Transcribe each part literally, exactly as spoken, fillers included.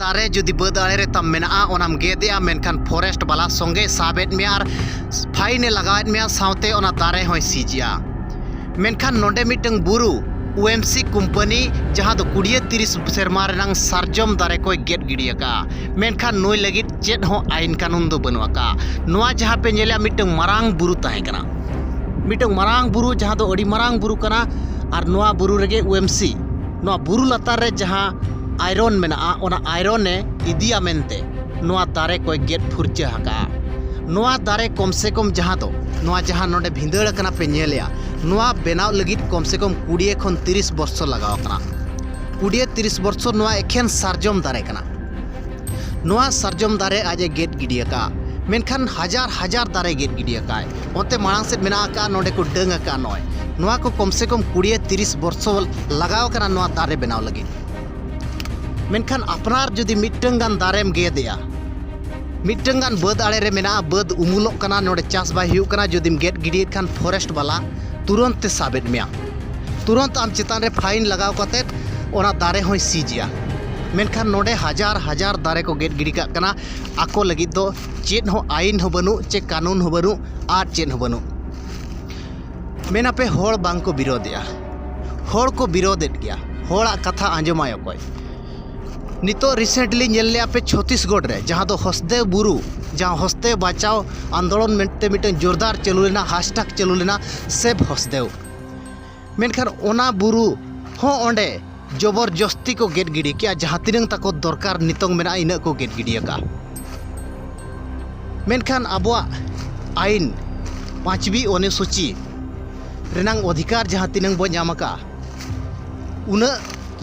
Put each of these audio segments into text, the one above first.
ᱫᱟᱨᱮ ᱡᱩᱫᱤ ᱵᱟᱹᱫᱽ ᱟᱲᱮ ᱨᱮ ᱛᱟᱢ ᱢᱮᱱᱟᱜᱼᱟ, ᱚᱱᱟᱢ ᱜᱮᱫ ᱮᱜᱼᱟ, ᱢᱮᱱᱠᱷᱟᱱ ᱯᱷᱚᱨᱮᱥᱴ ᱵᱟᱞᱟ ᱥᱚᱸᱜᱮ ᱥᱟᱵ ᱮᱫ ᱢᱮᱭᱟ ᱟᱨ ᱯᱷᱟᱭᱤᱱ ᱮ ᱞᱟᱜᱟᱣᱮᱫ ᱢᱮᱭᱟ, ᱥᱟᱶᱛᱮ ᱚᱱᱟ ᱫᱟᱨᱮ ᱦᱚᱸᱭ ᱥᱤᱡᱽ ᱮᱜᱼᱟ᱾ ᱢᱮᱱᱠᱷᱟᱱ ᱱᱚᱰᱮ ᱢᱤᱫᱴᱟᱝ ᱵᱩᱨᱩ, ᱳ ᱮᱢ ᱥᱤ ᱠᱳᱢᱯᱟᱱᱤ, ᱡᱟᱦᱟᱸ ᱫᱚ ᱠᱩᱲᱤᱭᱟᱹ ᱛᱤᱨᱤᱥ ᱥᱮᱨᱢᱟ ᱨᱮᱱᱟᱝ ᱥᱟᱨᱡᱚᱢ ᱫᱟᱨᱮ ᱠᱚᱭ ᱜᱮᱫ ᱜᱤᱰᱤ ᱟᱠᱟᱫᱼᱟ, ᱢᱮᱱᱠᱷᱟᱱ ᱱᱩᱭ ᱞᱟᱹᱜᱤᱫ ᱪᱮᱫ ᱦᱚᱸ ᱟᱭᱤᱱ ᱠᱟᱹᱱᱩᱱ ᱫᱚ ᱵᱟᱹᱱᱩᱜ ᱟᱠᱟᱫᱼᱟ᱾ ᱱᱚᱣᱟ ᱡᱟᱦᱟᱸ ᱯᱮ ᱧᱮᱞᱮᱜᱼᱟ, ᱢᱤᱫᱴᱟᱝ ᱢᱟᱨᱟᱝ ᱵᱩᱨᱩ ᱛᱟᱦᱮᱸ ᱠᱟᱱᱟ, ᱢᱤᱫᱴᱟᱝ ᱢᱟᱨᱟᱝ ᱵᱩᱨᱩ, ᱡᱟᱦᱟᱸ ᱫᱚ ᱟᱹᱰᱤ ᱢᱟᱨᱟᱝ ᱵᱩᱨᱩ ᱠᱟᱱᱟ᱾ ᱟᱨ ᱱᱚᱣᱟ ᱵᱩᱨᱩ ᱨᱮᱜᱮ ᱳ ᱮᱢ ᱥᱤ, ᱱᱚᱣᱟ ᱵᱩᱨᱩ ᱞᱟᱛᱟᱨ ᱨᱮ ᱡᱟᱦᱟᱸ ᱟᱭᱨᱚᱱ ᱢᱮᱱᱟᱜᱼᱟ, ᱚᱱᱟ ᱟᱭᱨᱚᱱ ᱮ ᱤᱫᱤᱭᱟ ᱢᱮᱱᱛᱮ ᱱᱚᱣᱟ ᱫᱟᱨᱮ ᱠᱚᱭ ᱜᱮᱫ ᱯᱷᱩᱨᱪᱟᱹ ᱟᱠᱟᱫᱼᱟ᱾ ᱱᱚᱣᱟ ᱫᱟᱨᱮ ᱠᱚᱢ ᱥᱮ ᱠᱚᱢ, ᱡᱟᱦᱟᱸ ᱫᱚ ᱱᱚᱣᱟ ᱡᱟᱦᱟᱸ ᱱᱚᱰᱮ ᱵᱷᱤᱸᱫᱟᱹᱲ ᱟᱠᱟᱱᱟ ᱯᱮ ᱧᱮᱞᱮᱜᱼᱟ, ᱱᱚᱣᱟ ᱵᱮᱱᱟᱣ ᱞᱟᱹᱜᱤᱫ ᱠᱚᱢ ᱥᱮ ᱠᱚᱢ ᱠᱩᱲᱤᱭᱟᱹ ᱠᱷᱚᱱ ᱛᱤᱨᱤᱥ ᱵᱚᱨᱥᱚ ᱞᱟᱜᱟᱣ ᱟᱠᱟᱱᱟ᱾ ᱠᱩᱲᱤᱭᱟᱹ ᱛᱤᱨᱤᱥ ᱵᱚᱨᱥᱚ ᱱᱚᱣᱟ ᱮᱠᱷᱮᱱ ᱥᱟᱨᱡᱚᱢ ᱫᱟᱨᱮ ᱠᱟᱱᱟ᱾ ᱱᱚᱣᱟ ᱥᱟᱨᱡᱚᱢ ᱫᱟᱨᱮ ᱟᱡ ᱮ ᱜᱮᱫ ᱜᱤᱰᱤ ᱟᱠᱟᱫᱼᱟ, ᱢᱮᱱᱠᱷᱟᱱ ᱦᱟᱡᱟᱨ ᱦᱟᱡᱟᱨ ᱫᱟᱨᱮ ᱜᱮᱫ ᱜᱤᱰᱤ ᱟᱠᱟᱫᱼᱟᱭ᱾ ᱚᱱᱛᱮ ᱢᱟᱲᱟᱝ ᱥᱮᱫ ᱢᱮᱱᱟᱜ ᱟᱠᱟᱫᱼᱟ, ᱱᱚᱰᱮ ᱠᱚ ᱰᱟᱹᱝ ᱟᱠᱟᱫᱼᱟ᱾ ᱱᱚᱜᱼᱚᱭ ᱱᱚᱣᱟ ᱠᱚ ᱠᱚᱢ ᱥᱮ ᱠᱚᱢ ᱠᱩᱲᱤᱭᱟᱹ ᱛᱤᱨᱤᱥ ᱵᱚᱨᱥᱚ ᱞᱟᱜᱟᱣ ᱟᱠᱟᱱᱟ ᱱᱚᱣᱟ ᱫᱟᱨᱮ ᱵᱮᱱᱟᱣ ᱞᱟᱹᱜᱤᱫ᱾ ᱢᱮᱱᱠᱷᱟᱱ ᱟᱯᱱᱟᱨ ᱡᱩᱫᱤ ᱢᱤᱫᱴᱟᱝ ᱜᱟᱱ ᱫᱟᱨᱮᱢ ᱜᱮᱫ ᱮᱜᱼᱟ, ᱢᱤᱫᱴᱟᱝ ᱜᱟᱱ ᱵᱟᱹᱫᱽ ᱟᱲᱮ ᱨᱮ ᱢᱮᱱᱟᱜᱼᱟ, ᱵᱟᱹᱫᱽ ᱩᱢᱩᱞᱚᱜ ᱠᱟᱱᱟ, ᱱᱚᱰᱮ ᱪᱟᱥ ᱵᱟᱭ ᱦᱩᱭᱩᱜ ᱠᱟᱱᱟ, ᱡᱩᱫᱤᱢ ᱜᱮᱫ ᱜᱤᱰᱤᱭᱮᱫ ᱠᱷᱟᱱ ᱯᱷᱚᱨᱮᱥᱴ ᱵᱟᱞᱟ ᱛᱩᱨᱚᱱᱛ ᱛᱮ ᱥᱟᱵᱮᱫ ᱢᱮᱭᱟ, ᱛᱩᱨᱚᱱᱛ ᱟᱢ ᱪᱮᱛᱟᱱ ᱨᱮ ᱯᱷᱟᱭᱤᱱ ᱞᱟᱜᱟᱣ ᱠᱟᱛᱮᱫ ᱚᱱᱟ ᱫᱟᱨᱮ ᱦᱚᱸᱭ ᱥᱤᱡᱽ ᱮᱜᱼᱟ᱾ ᱢᱮᱱᱠᱷᱟᱱ ᱱᱚᱰᱮ ᱦᱟᱡᱟᱨ ᱦᱟᱡᱟᱨ ᱫᱟᱨᱮ ᱠᱚ ᱜᱮᱫ ᱜᱤᱰᱤ ᱠᱟᱜ ᱠᱟᱱᱟ, ᱟᱠᱚ ᱞᱟᱹᱜᱤᱫ ᱫᱚ ᱪᱮᱫ ᱦᱚᱸ ᱟᱭᱤᱱ ᱦᱚᱸ ᱵᱟᱹᱱᱩᱜ, ᱪᱮ ᱠᱟᱹᱱᱩᱱ ᱦᱚᱸ ᱵᱟᱹᱱᱩᱜ, ᱟᱨ ᱪᱮᱫ ᱦᱚᱸ ᱵᱟᱹᱱᱩᱜ᱾ ᱢᱮᱱᱟᱯᱮ ᱦᱚᱲ ᱵᱟᱝ ᱠᱚ ᱵᱤᱨᱳᱫᱮᱜᱼᱟ, ᱦᱚᱲ ᱠᱚ ᱵᱤᱨᱳᱫᱮᱫ ᱜᱮᱭᱟ᱾ ᱦᱚᱲᱟᱜ ᱠᱟᱛᱷᱟ ᱟᱸᱡᱚᱢᱟᱭ ᱚᱠᱚᱭ? ᱱᱤᱛᱚᱜ recently ᱧᱮᱞ ᱞᱮᱜᱼᱟ ᱯᱮ ᱪᱷᱚᱛᱤᱥᱜᱚᱲ ᱨᱮ, ᱡᱟᱦᱟᱸ ᱫᱚ ᱦᱚᱥᱫᱮᱣ ᱵᱩᱨᱩ, ᱡᱟᱦᱟᱸ ᱦᱚᱥᱫᱮᱣ ᱵᱟᱧᱪᱟᱣ ᱟᱱᱫᱳᱞᱚᱱ ᱢᱮᱱᱛᱮ ᱢᱤᱫᱴᱟᱝ ᱡᱳᱨᱫᱟᱨ ᱪᱟᱹᱞᱩ ᱞᱮᱱᱟ, ᱦᱮᱥᱴᱮᱜᱽ ᱪᱟᱹᱞᱩ ᱞᱮᱱᱟ, Save ᱦᱚᱥᱫᱮᱣ᱾ ᱢᱮᱱᱠᱷᱟᱱ ᱚᱱᱟ ᱵᱩᱨᱩ ᱦᱚᱸ ᱚᱸᱰᱮ ᱡᱚᱵᱚᱨ ᱡᱚᱥᱛᱤ ᱠᱚ ᱜᱮᱫ ᱜᱤᱰᱤ ᱠᱮᱜᱼᱟ᱾ ᱡᱟᱦᱟᱸ ᱛᱤᱱᱟᱹᱝ ᱛᱟᱠᱚ ᱫᱚᱨᱠᱟᱨ ᱱᱤᱛᱚᱝ ᱢᱮᱱᱟᱜᱼᱟ, ᱤᱱᱟᱹᱜ ᱠᱚ ᱜᱮᱫ ᱜᱤᱰᱤ ᱟᱠᱟᱫᱼᱟ᱾ ᱢᱮᱱᱠᱷᱟᱱ ᱟᱵᱚᱣᱟᱜ ᱟᱭᱤᱱ ᱯᱟᱸᱪᱣᱤ ᱚᱱᱩᱥᱩᱪᱤ ᱨᱮᱱᱟᱝ ᱚᱫᱷᱤᱠᱟᱨ ᱡᱟᱦᱟᱸ ᱛᱤᱱᱟᱹᱝ ᱵᱚ ᱧᱟᱢ ᱟᱠᱟᱫᱼᱟ, ᱩᱱᱟᱹᱜ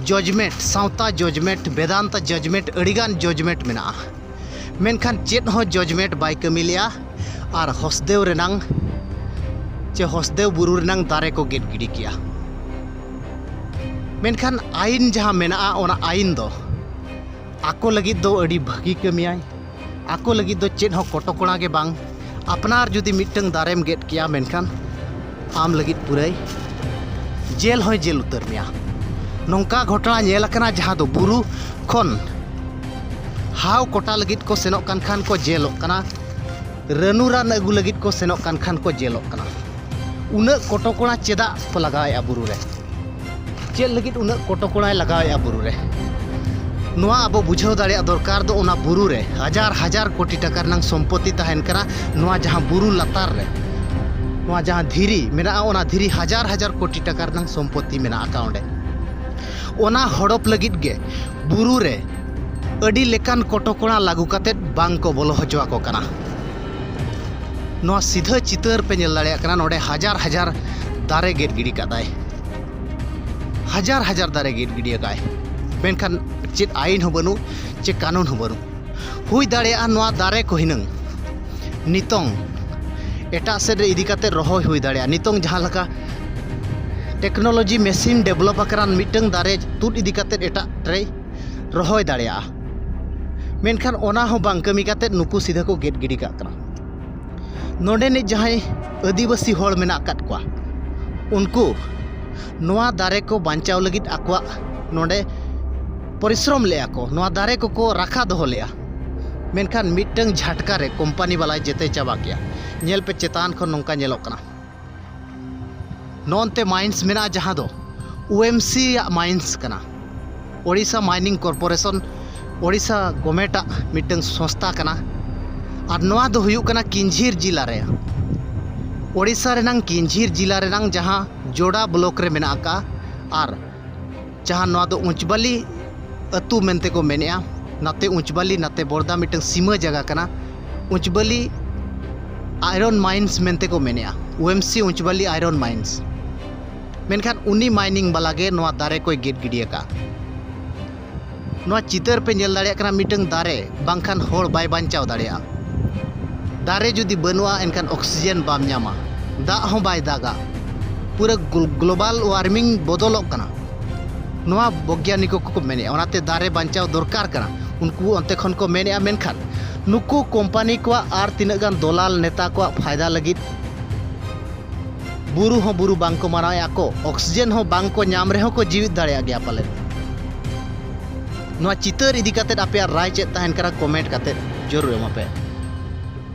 judgement, ᱥᱟᱶᱛᱟ judgement, ᱵᱮᱫᱟᱱᱛᱟ judgement, ᱟᱹᱰᱤᱜᱟᱱ judgement ᱢᱮᱱᱟᱜᱼᱟ᱾ ᱢᱮᱱᱠᱷᱟᱱ ᱪᱮᱫ ᱦᱚᱸ judgement ᱵᱟᱭ ᱠᱟᱹᱢᱤ ᱞᱮᱜᱼᱟ᱾ ᱟᱨ ᱦᱚᱥᱫᱮᱣ ᱨᱮᱱᱟᱝ ᱪᱮ ᱦᱚᱥᱫᱮᱣ ᱵᱩᱨᱩ ᱨᱮᱱᱟᱝ ᱫᱟᱨᱮ ᱠᱚ ᱜᱮᱫ ᱜᱤᱰᱤ ᱠᱮᱜᱼᱟ᱾ ᱢᱮᱱᱠᱷᱟᱱ ᱟᱭᱤᱱ ᱡᱟᱦᱟᱸ ᱢᱮᱱᱟᱜᱼᱟ, ᱚᱱᱟ ᱟᱭᱤᱱ ᱫᱚ ᱟᱠᱚ ᱞᱟᱹᱜᱤᱫ ᱫᱚ ᱟᱹᱰᱤ ᱵᱷᱟᱹᱜᱤ ᱠᱟᱹᱢᱤᱭᱟᱭ᱾ ᱟᱠᱚ ᱞᱟᱹᱜᱤᱫ ᱫᱚ ᱪᱮᱫ ᱦᱚᱸ ᱠᱚᱴᱚᱠᱚᱬᱟ ᱜᱮ ᱵᱟᱝ᱾ ᱟᱯᱱᱟᱨ ᱡᱩᱫᱤ ᱢᱤᱫᱴᱟᱝ ᱫᱟᱨᱮᱢ ᱜᱮᱫ ᱠᱮᱜᱼᱟ, ᱢᱮᱱᱠᱷᱟᱱ ᱟᱢ ᱞᱟᱹᱜᱤᱫ ᱯᱩᱨᱟᱹᱭ ᱡᱮᱞ ᱦᱚᱸᱭ ᱡᱮᱞ ᱩᱛᱟᱹᱨ ᱢᱮᱭᱟ᱾ ᱱᱚᱝᱠᱟ ᱜᱷᱚᱴᱚᱱᱟ ᱧᱮᱞ ᱟᱠᱟᱱᱟ, ᱡᱟᱦᱟᱸ ᱫᱚ ᱵᱩᱨᱩ ᱠᱷᱚᱱ ᱦᱟᱣ ᱠᱚᱴᱟ ᱞᱟᱹᱜᱤᱫ ᱠᱚ ᱥᱮᱱᱚᱜ ᱠᱟᱱ ᱠᱷᱟᱱ ᱠᱚ ᱡᱮᱞᱚᱜ ᱠᱟᱱᱟ, ᱨᱟᱹᱱᱩ ᱨᱟᱱ ᱟᱹᱜᱩ ᱞᱟᱹᱜᱤᱫ ᱠᱚ ᱥᱮᱱᱚᱜ ᱠᱟᱱ ᱠᱷᱟᱱ ᱠᱚ ᱡᱮᱞᱚᱜ ᱠᱟᱱᱟ᱾ ᱩᱱᱟᱹᱜ ᱠᱚᱴᱚᱠᱚᱲᱟ ᱪᱮᱫᱟᱜ ᱠᱚ ᱞᱟᱜᱟᱣᱮᱫᱼᱟ ᱵᱩᱨᱩ ᱨᱮ? ᱪᱮᱫ ᱞᱟᱹᱜᱤᱫ ᱩᱱᱟᱹᱜ ᱠᱚᱴᱚᱠᱚᱲᱟᱭ ᱞᱟᱜᱟᱣᱮᱫᱼᱟ ᱵᱩᱨᱩ ᱨᱮ? ᱱᱚᱣᱟ ᱟᱵᱚ ᱵᱩᱡᱷᱟᱹᱣ ᱫᱟᱲᱮᱭᱟᱜ ᱫᱚᱨᱠᱟᱨ ᱫᱚ, ᱚᱱᱟ ᱵᱩᱨᱩ ᱨᱮ ᱦᱟᱡᱟᱨ ᱦᱟᱡᱟᱨ ᱠᱳᱴᱤ ᱴᱟᱠᱟ ᱨᱮᱱᱟᱜ ᱥᱚᱢᱯᱚᱛᱤ ᱛᱟᱦᱮᱱ ᱠᱟᱱᱟ᱾ ᱱᱚᱣᱟ ᱡᱟᱦᱟᱸ ᱵᱩᱨᱩ ᱞᱟᱛᱟᱨ ᱨᱮ, ᱱᱚᱣᱟ ᱡᱟᱦᱟᱸ ᱫᱷᱤᱨᱤ ᱢᱮᱱᱟᱜᱼᱟ, ᱚᱱᱟ ᱫᱷᱤᱨᱤ ᱦᱟᱡᱟᱨ ᱦᱟᱡᱟᱨ ᱠᱳᱴᱤ ᱴᱟᱠᱟ ᱨᱮᱱᱟᱜ ᱥᱚᱢᱯᱚᱛᱤ ᱢᱮᱱᱟᱜ ᱟᱠᱟᱫ ᱚᱸᱰᱮ᱾ ᱚᱱᱟ ᱦᱚᱲᱚᱯ ᱞᱟᱹᱜᱤᱫ ᱜᱮ ᱵᱩᱨᱩ ᱨᱮ ᱟᱹᱰᱤ ᱞᱮᱠᱟᱱ ᱠᱚᱴᱚᱠᱚᱲᱟ ᱞᱟᱹᱜᱩ ᱠᱟᱛᱮᱫ ᱵᱟᱝ ᱠᱚ ᱵᱚᱞᱚ ᱦᱚᱪᱚ ᱟᱠᱚ ᱠᱟᱱᱟ᱾ ᱱᱚᱣᱟ ᱥᱤᱫᱷᱟᱹ ᱪᱤᱛᱟᱹᱨ ᱯᱮ ᱧᱮᱞ ᱫᱟᱲᱮᱭᱟᱜ ᱠᱟᱱᱟ, ᱱᱚᱰᱮ ᱦᱟᱡᱟᱨ ᱦᱟᱡᱟᱨ ᱫᱟᱨᱮ ᱜᱮᱫ ᱜᱤᱰᱤ ᱠᱟᱫᱟᱭ, ᱦᱟᱡᱟᱨ ᱦᱟᱡᱟᱨ ᱫᱟᱨᱮ ᱜᱮᱫ ᱜᱤᱰᱤ ᱟᱠᱟᱫᱟᱭ᱾ ᱢᱮᱱᱠᱷᱟᱱ ᱪᱮᱫ ᱟᱹᱭᱤᱱ ᱦᱚᱸ ᱵᱟᱹᱱᱩᱜ, ᱪᱮᱫ ᱠᱟᱹᱱᱩᱱ ᱦᱚᱸ ᱵᱟᱹᱱᱩᱜ᱾ ᱦᱩᱭ ᱫᱟᱲᱮᱭᱟᱜᱼᱟ ᱱᱚᱣᱟ ᱫᱟᱨᱮ ᱠᱚ ᱦᱩᱱᱟᱹᱝ ᱱᱤᱛᱚᱝ ᱮᱴᱟᱜ ᱥᱮᱫ ᱨᱮ ᱤᱫᱤ ᱠᱟᱛᱮ ᱨᱚᱦᱚᱭ ᱦᱩᱭ ᱫᱟᱲᱮᱭᱟᱜᱼᱟ᱾ ᱱᱤᱛᱚᱝ ᱡᱟᱦᱟᱸ ᱞᱮᱠᱟ ᱴᱮᱠᱱᱳᱞᱚᱡᱤ ᱢᱮᱥᱤᱱ ᱰᱮᱵᱷᱞᱚᱯ ᱟᱠᱟᱱᱟ, ᱢᱤᱫᱴᱟᱝ ᱫᱟᱨᱮ ᱛᱩᱫ ᱤᱫᱤ ᱠᱟᱛᱮ ᱮᱴᱟᱜ ᱨᱮᱭ ᱨᱚᱦᱚᱭ ᱫᱟᱲᱮᱭᱟᱜᱼᱟ᱾ ᱢᱮᱱᱠᱷᱟᱱ ᱚᱱᱟ ᱦᱚᱸ ᱵᱟᱝ ᱠᱟᱹᱢᱤ ᱠᱟᱛᱮ ᱱᱩᱠᱩ ᱥᱤᱫᱷᱟᱹ ᱠᱚ ᱜᱮᱫ ᱜᱤᱰᱤ ᱠᱟᱜ ᱠᱟᱱᱟ᱾ ᱱᱚᱰᱮᱱᱤᱡ ᱡᱟᱦᱟᱸᱭ ᱟᱹᱫᱤᱵᱟᱹᱥᱤ ᱦᱚᱲ ᱢᱮᱱᱟᱜ ᱟᱠᱟᱫ ᱠᱚᱣᱟ, ᱩᱱᱠᱩ ᱱᱚᱣᱟ ᱫᱟᱨᱮ ᱠᱚ ᱵᱟᱧᱪᱟᱣ ᱞᱟᱹᱜᱤᱫ ᱟᱠᱚᱣᱟᱜ ᱱᱚᱰᱮ ᱯᱚᱨᱤᱥᱨᱚᱢ ᱞᱮᱫᱼᱟ ᱠᱚ, ᱱᱚᱣᱟ ᱫᱟᱨᱮ ᱠᱚᱠᱚ ᱨᱟᱠᱷᱟ ᱫᱚᱦᱚ ᱞᱮᱫᱼᱟ᱾ ᱢᱮᱱᱠᱷᱟᱱ ᱢᱤᱫᱴᱟᱝ ᱡᱷᱟᱴᱠᱟ ᱨᱮ ᱠᱳᱢᱯᱟᱱᱤ ᱵᱟᱞᱟᱭ ᱡᱮᱛᱮ ᱪᱟᱵᱟ ᱠᱮᱜᱼᱟ᱾ ᱧᱮᱞ ᱯᱮ, ᱪᱮᱛᱟᱱ ᱠᱷᱚᱱ ᱱᱚᱝᱠᱟ ᱧᱮᱞᱚᱜ ᱠᱟᱱᱟ᱾ ᱱᱚᱱᱛᱮ ᱢᱟᱭᱤᱱᱥ ᱢᱮᱱᱟᱜᱼᱟ, ᱡᱟᱦᱟᱸ ᱫᱚ ᱳ ᱮᱢ ᱥᱤ ᱟᱜ ᱢᱟᱭᱤᱱᱥ ᱠᱟᱱᱟ, ᱳᱰᱤᱥᱟ ᱢᱟᱭᱱᱤᱝ ᱠᱚᱨᱯᱳᱨᱮᱥᱚᱱ, ᱳᱰᱤᱥᱟ ᱜᱚᱢᱮᱴᱟᱜ ᱢᱤᱫᱴᱟᱝ ᱥᱚᱝᱥᱛᱷᱟ ᱠᱟᱱᱟ᱾ ᱟᱨ ᱱᱚᱣᱟ ᱫᱚ ᱦᱩᱭᱩᱜ ᱠᱟᱱᱟ ᱠᱤᱧᱡᱷᱤᱨ ᱡᱤᱞᱟ ᱨᱮ, ᱳᱰᱤᱥᱟ ᱨᱮᱱᱟᱝ ᱠᱤᱧᱡᱷᱤᱨ ᱡᱤᱞᱟ ᱨᱮᱱᱟᱝ ᱡᱟᱦᱟᱸ ᱡᱳᱰᱟ ᱵᱞᱚᱠ ᱨᱮ ᱢᱮᱱᱟᱜ ᱟᱠᱟᱫᱼᱟ᱾ ᱟᱨ ᱡᱟᱦᱟᱸ ᱱᱚᱣᱟ ᱫᱚ ᱩᱪᱵᱟᱞᱤ ᱟᱹᱛᱩ ᱢᱮᱱᱛᱮ ᱠᱚ ᱢᱮᱱᱮᱜᱼᱟ, ᱱᱟᱛᱮ ᱩᱪᱵᱟᱞᱤ, ᱱᱟᱛᱮ ᱵᱚᱲᱫᱟ ᱢᱤᱫᱴᱟᱝ ᱥᱤᱢᱟᱹ ᱡᱟᱭᱜᱟ ᱠᱟᱱᱟ᱾ ᱩᱪᱵᱟᱞᱤ ᱟᱭᱨᱚᱱ ᱢᱟᱭᱤᱱᱥ ᱢᱮᱱᱛᱮ ᱠᱚ ᱢᱮᱱᱮᱜᱼᱟ, ᱳ ᱮᱢ ᱥᱤ ᱩᱪᱵᱟᱞᱤ ᱟᱭᱨᱚᱱ ᱢᱟᱭᱤᱱᱥ᱾ ᱢᱮᱱᱠᱷᱟᱱ ᱩᱱᱤ ᱢᱟᱭᱱᱤᱝ ᱵᱟᱞᱟ ᱜᱮ ᱱᱚᱣᱟ ᱫᱟᱨᱮ ᱠᱚᱭ ᱜᱮᱫ ᱜᱤᱰᱤ ᱟᱠᱟᱫᱼᱟ᱾ ᱱᱚᱣᱟ ᱪᱤᱛᱟᱹᱨ ᱯᱮ ᱧᱮᱞ ᱫᱟᱲᱮᱭᱟᱜ ᱠᱟᱱᱟ, ᱢᱤᱫᱴᱟᱝ ᱫᱟᱨᱮ ᱵᱟᱝᱠᱷᱟᱱ ᱦᱚᱲ ᱵᱟᱭ ᱵᱟᱧᱪᱟᱣ ᱫᱟᱲᱮᱭᱟᱜᱼᱟ᱾ ᱫᱟᱨᱮ ᱡᱩᱫᱤ ᱵᱟᱹᱱᱩᱜᱼᱟ, ᱮᱱᱠᱷᱟᱱ ᱚᱠᱥᱤᱡᱮᱱ ᱵᱟᱢ ᱧᱟᱢᱟ, ᱫᱟᱜ ᱦᱚᱸ ᱵᱟᱭ ᱫᱟᱜᱟ᱾ ᱯᱩᱨᱟᱹ ᱜᱞᱳ-, ᱜᱞᱳᱵᱟᱞ ᱳᱣᱟᱨᱢᱤᱝ ᱵᱚᱫᱚᱞᱚᱜ ᱠᱟᱱᱟ, ᱱᱚᱣᱟ ᱵᱚᱭᱜᱟᱱᱤᱠ ᱠᱚᱠᱚ ᱢᱮᱱᱮᱜᱼᱟ᱾ ᱚᱱᱟᱛᱮ ᱫᱟᱨᱮ ᱵᱟᱧᱪᱟᱣ ᱫᱚᱨᱠᱟᱨ ᱠᱟᱱᱟ, ᱩᱱᱠᱩ ᱚᱱᱛᱮ ᱠᱷᱚᱱ ᱠᱚ ᱢᱮᱱᱮᱜᱼᱟ᱾ ᱢᱮᱱᱠᱷᱟᱱ ᱱᱩᱠᱩ ᱠᱳᱢᱯᱟᱱᱤ ᱠᱚᱣᱟᱜ ᱟᱨ ᱛᱤᱱᱟᱹᱜ ᱜᱟᱱ ᱫᱚᱞᱟᱞ ᱱᱮᱛᱟ ᱠᱚᱣᱟᱜ ᱯᱷᱟᱭᱫᱟ ᱞᱟᱹᱜᱤᱫ ᱵᱩᱨᱩ ᱦᱚᱸ ᱵᱩᱨᱩ ᱵᱟᱝ ᱠᱚ ᱢᱟᱱᱟᱣᱮᱫᱼᱟ ᱠᱚ, ᱚᱠᱥᱤᱡᱮᱱ ᱦᱚᱸ ᱵᱟᱝ ᱠᱚ ᱧᱟᱢ ᱨᱮᱦᱚᱸ ᱠᱚ ᱡᱤᱣᱤᱫ ᱫᱟᱲᱮᱭᱟᱜ ᱜᱮᱭᱟ ᱯᱟᱞᱮᱱ᱾ ᱱᱚᱣᱟ ᱪᱤᱛᱟᱹᱨ ᱤᱫᱤ ᱠᱟᱛᱮᱫ ᱟᱯᱮᱭᱟᱜ ᱨᱟᱭ ᱪᱮᱫ ᱛᱟᱦᱮᱱ ᱠᱟᱱᱟ, comment ᱠᱟᱛᱮᱫ ᱡᱟᱹᱨᱩᱲ ᱮᱢᱟ ᱯᱮ᱾